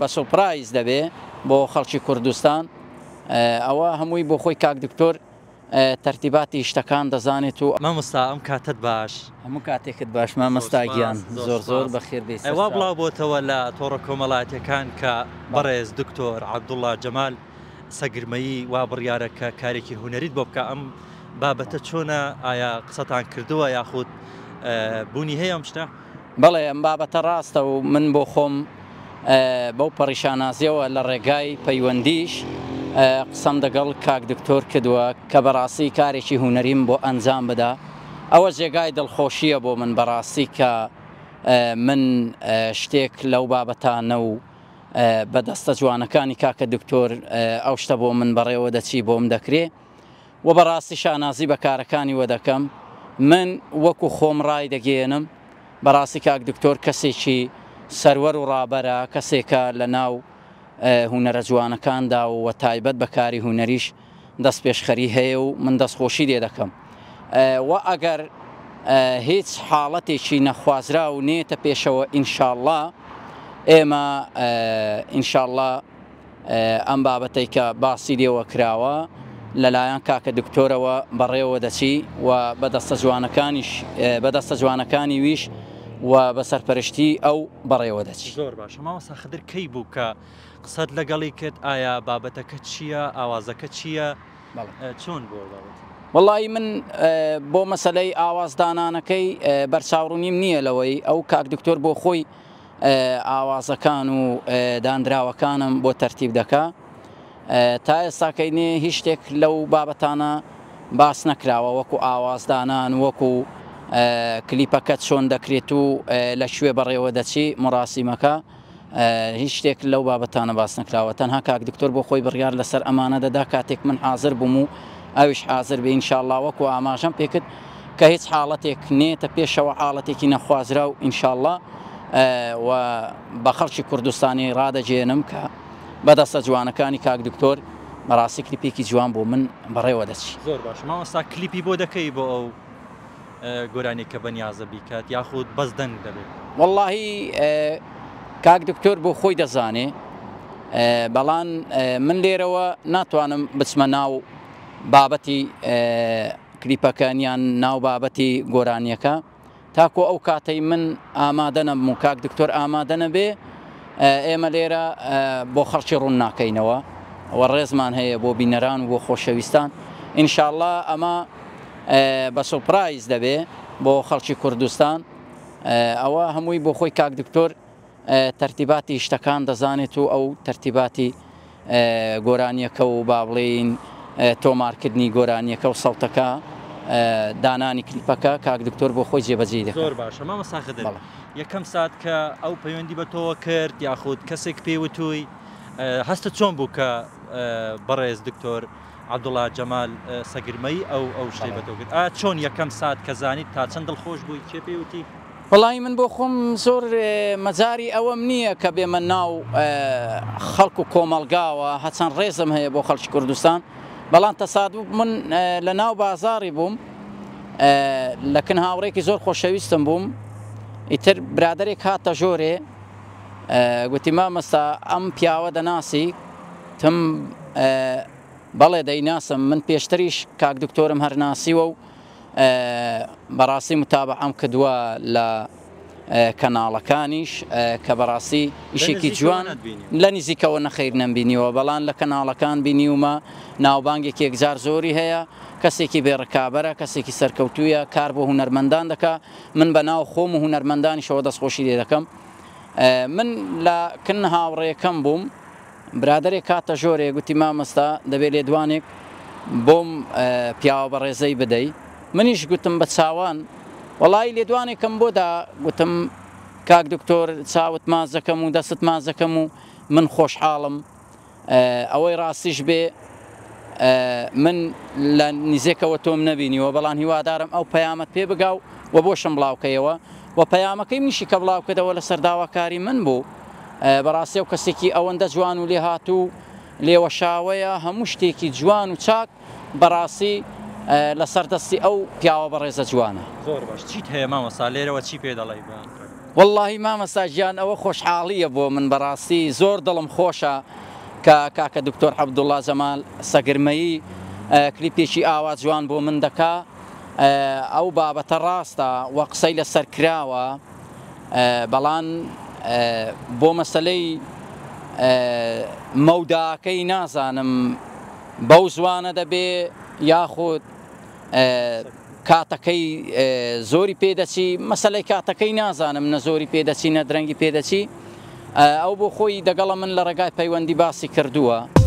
بە سوپرایز دەبێ بۆ خەڵکی کوردستان. ئەوە هەمووی بۆ خۆی کاک دکتۆر تەرتیباتی شتەکان دەزانێت و. مامۆستا ئەم کاتەت باش. هەموو کاتێکت باش مامۆستا گیان زۆر زۆر بەخێر بێی وا بڵاو بۆتەوە لە تۆڕە کۆمەڵایەتیەکان کە بەڕێز دکتۆر عەبدوڵا جەمال سەگرمەیی وا بڕیارە کە کارێکی هونەریت بۆ بکا ئەم بابەتە چۆنە ئایا قسەتان کردووە یاخود بوونی هەیە ئەم شتە؟ بەڵێ ئەم بابەتە ڕاستە و من بۆ خۆم بەو پەڕی شانازیەوە لە ڕێگای پەیوەندیش قسەم دەگەڵ کاک دکتۆر کردووە کە بەڕاستی کارێکی هونەریم بۆ ئەنجام بدا ئەوە جێگای دڵخۆشیە بۆ من بەڕاستی کە من شتێک لەو بابەتانە و بە دەستە جوانەکانی کاکە دکتۆر ئەو شتە بۆ من بەڕێوە دەچی بۆم دەکرێ و بەڕاستی شانازی بە کارەکانی وە دەکەم من وەکو خۆم ڕای دەگەیەنم بەڕاستی کاک دکتۆر کەسێکی سەروەر و ڕابەرە کەسێکە لە ناو هونەرە جوانەکاندا و وە تایبەت بە کاری هونەریش دەست پێشخەری هەیە و من دەست خۆشی لێ دەکەم وە ئەگەر هیچ حاڵەتێکی نەخوازراو نێتە پێشەوە ئینشاڵڵا ئێمە ئینشاڵڵا ئەم بابەتەی کە باسی لێوە کراوە لەلایەن کاکە دکتۆرەوە بەڕێوە دەچی و بە دەستە جوانەکانیش بە دەستە جوانەکانی ویش و بە سەرپەرشتی ئەو بەڕێوە دەچی. زۆر باشە مامۆستا خدر کەی بوو کە قسەت لەگەڵی کرد ئایا بابەتەکە چییە ئاوازەکە چییە چۆن بووە بابەت؟ وەڵایی من بۆ مەسەلەی ئاواز دانانەکەی بەرچاوڕوونیم نییە لەوەی ئەو کاک دکتۆر بۆ خۆی ئاوازەکان و دانراوەکانم بۆ تەرتیب دەکا تا ئێستاکەی نێ هیچ شتێک لەو بابەتانە باس نەکراوە وەکو ئاوازدانان وەکو کلیپەکە چۆن دەکرێت و لە کوێ بەڕێوە دەچی مڕاسیمەکە هیچ شتێک لەو بابەتانە باس نەکراوە تەنها کاک دکتۆر بۆ خۆی بڕیار لەسەر ئەمانە دەدا کاتێک من حاضر بووم و ئەویش حاضر بێ ئینشاءاللە وەکو ئاماژەم پێکرد کە هیچ حاڵەتێک نێتە پێشەوە حاڵەتێکی نەخوازراو ئینشاءاللە و بە خەڵکی کوردستانی ڕادەگەیەنم کە بە دەستە جوانەکانی کاک دکتۆر بەڕاستی کلیپێکی جوان بۆ من بەڕێوە دەچی. زۆر باشە مامۆستا کلیپی بۆ دەکەی بۆ ئەو گۆرانی کە بەنیازە بیکات یاخود بەس دەنگ دەبێت؟ وەڵاهی کاک دکتۆر بۆ خۆی دەزانێ بەڵام من لێرەوە ناتوانم بچمە ناو بابەتی کلیپەکە یان ناو بابەتی گۆرانیەکە تاکو ئەو کاتەی من ئامادە نەبم و کاک دکتۆر ئامادە نەبێ ئێمە لێرە بۆ خەڵکی ڕوون ناکەینەوە و ڕێزمان هەیە بۆ بینەران و بۆ خۆشەویستان ئینشاءاللە ئەمە بە سوپرایز دەبێ بۆ خەڵکی کوردستان ئەوە هەمووی بۆ خۆی کاک دکتۆر تەرتیباتی شتەکان دەزانێت و ئەو تەرتیباتی گۆرانیەکە و با بڵێین تۆمارکردنی گۆرانیەکە و سەوتەکە دانانی کلیپەکە کاک دکتۆر بۆ خۆی جێبەجێی دەکات. زۆر باشە مامۆستا خدر یەکەم سات کە ئەو پەیوەندی بە تۆوە کرد یاخود کەسێک پێی وتووی هەستت چۆن بوو کە بەڕێز دکتۆر عەبدوڵا جەمال سەگرمەیی ئەو ئەو شتەی بە تۆ کرد ئا چۆن یەکەم سات کە زانیت تا چەند دڵخۆش بووی کێ پێی وتی؟ وەڵایی من بۆ خۆم زۆر مەجاری ئەوەم نییە کە بێمە ناو خەڵک و کۆمەڵگاوە هەچەند ڕێزم هەیە بۆ خەڵکی کوردستان بەڵام تەسادوف من لە ناو بازاڕی بووم لە کن هاوڕێکی زۆر خۆشەویستم بووم ئیتر برادێک هاتە ژۆرێ گوتی مامەستا ئەم پیاوە دەناسی تم بەڵێ دەیناسم من پێشتریش کاک دکتۆرم هەر ناسیوە و بەڕاستی متابەعەم کردووە لە کەناڵەکانیش کە بەڕاستی ئیشێکی جوان لە نزیکەوە نەخیر نەمبینیوە بەڵام لە کەناڵەکان بینیومە ناوبانگێکی یەکجار زۆری هەیە کەسێکی بێ ڕکابەرە کەسێکی سەرکەوتوویە کار بۆ هونەرمەندان دەکا من بە ناو خۆم و هونەرمەندانیشەوە دەستخۆشی لێ دەکەم من لە کن هاوڕێکەم بووم برادەرێک هاتە ژۆرێ گوتی مامۆستا دەبێ لێدوانێک بۆم پیاوە بەڕێزەی بدەی منیش گوتم بە چاوان وەڵایی لێدوانێکم بۆ دا گوتم کاک دکتۆر چاوت ماچ دەکەم و دەستت ماچ دەکەم و من خۆشحاڵم ئەوەی ڕاستیش بێ من لە نیزێکەوە تۆم نەبینیوە بەڵام هیوادارم ئەو پەیامەت پێ بگا و و بۆشم بڵاوکەیەوە و پەیامەکەی منیشی کە بڵاو کردەوە لەسەر داواکاری من بوو بەڕاستی ئەو کەسێکی ئەوەندە جوان و لێهاتوو و لێوەشاوەیە هەموو شتێکی جوان و چاک بەڕاستی لەسەر دەستی ئەو پیاوە بەڕێزە جوانە. زۆر باش چیت هەیە مامۆستا لێرەوە چی پێ دەڵێی بە؟ وەڵاهی مامەستا گیان ئەوە خۆشحاڵیە بۆ من بەڕاستی زۆر دڵم خۆشە کە کاکە دکتۆر عەبدوڵا جەمال سەگرمەیی کلیپێکی ئاوا جوان بۆ من دەکا ئەو بابەتە ڕاستە وە قسەی لەسەر کراوە بەڵام بۆ مەسەلەی مەوداکەی نازانم بەو زوانە دەبێ یاخود کاتەکەی زۆری پێ دەچی مەسەلەی کاتەکەی نازانم نە زۆری پێ دەچی نە درەنگی پێ دەچی ئەو بۆ خۆی دەگەڵە من لە ڕێگای پەیوەندی باسی کردووە.